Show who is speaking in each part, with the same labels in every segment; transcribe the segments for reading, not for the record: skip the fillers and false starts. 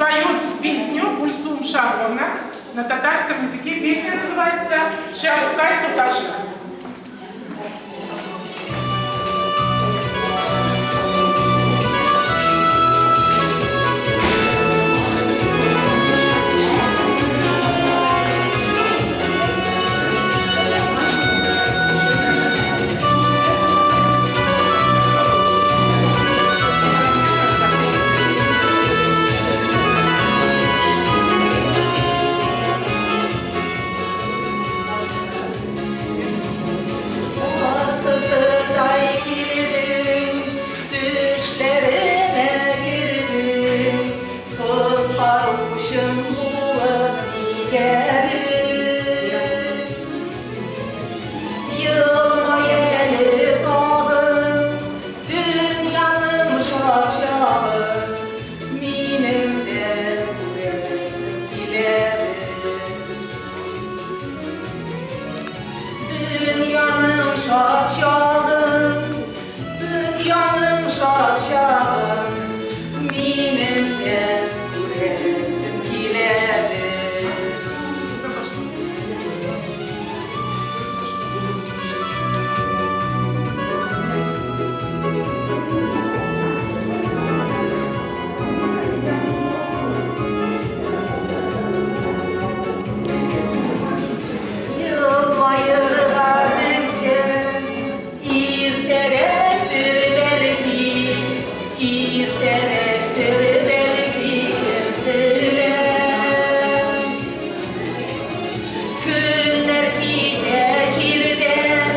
Speaker 1: Споют песню Гульсум Шаповна на татарском языке. Песня называется «Шаукай Туташа».
Speaker 2: Кызыдай килдең, төшләремә кердең, коткаручым булып нигә? Елмай әле тагын, дөньяның шат чагын, минем дә күрәсем киләдер. Дөньяның шат чагын, дөньяның шат чагын, минем дә күрәсем киләдер. Елмаерга безгә иртәрәктер бәлки, иртәрәктер бәлки, кем белә. Көннәр китә җирдән,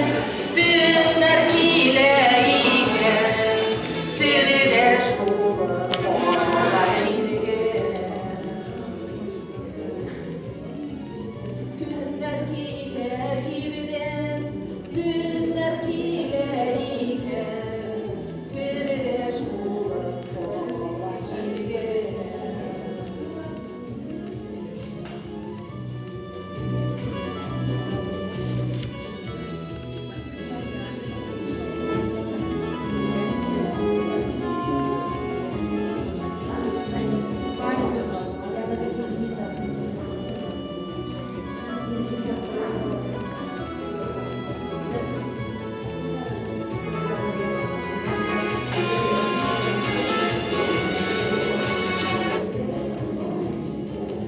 Speaker 2: төннәр килә икән, сердәш булып кара җиргә. Көннәр китә җирдән, төннәр килә икән, сердәш булып кала җиргә.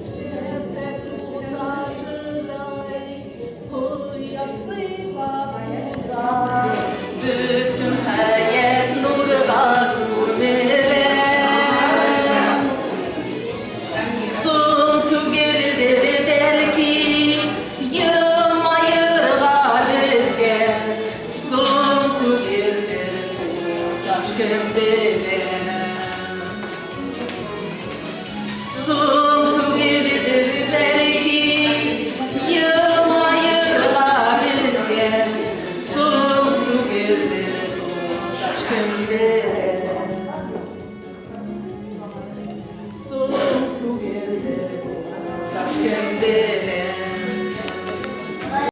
Speaker 2: Шәфкать туташыдай кояш сыйпап уза, бөтен хәят нурга күмелә. Соң түгелдер бәлки елмаерга безгә, соң түгелдер, туташ, кем белә.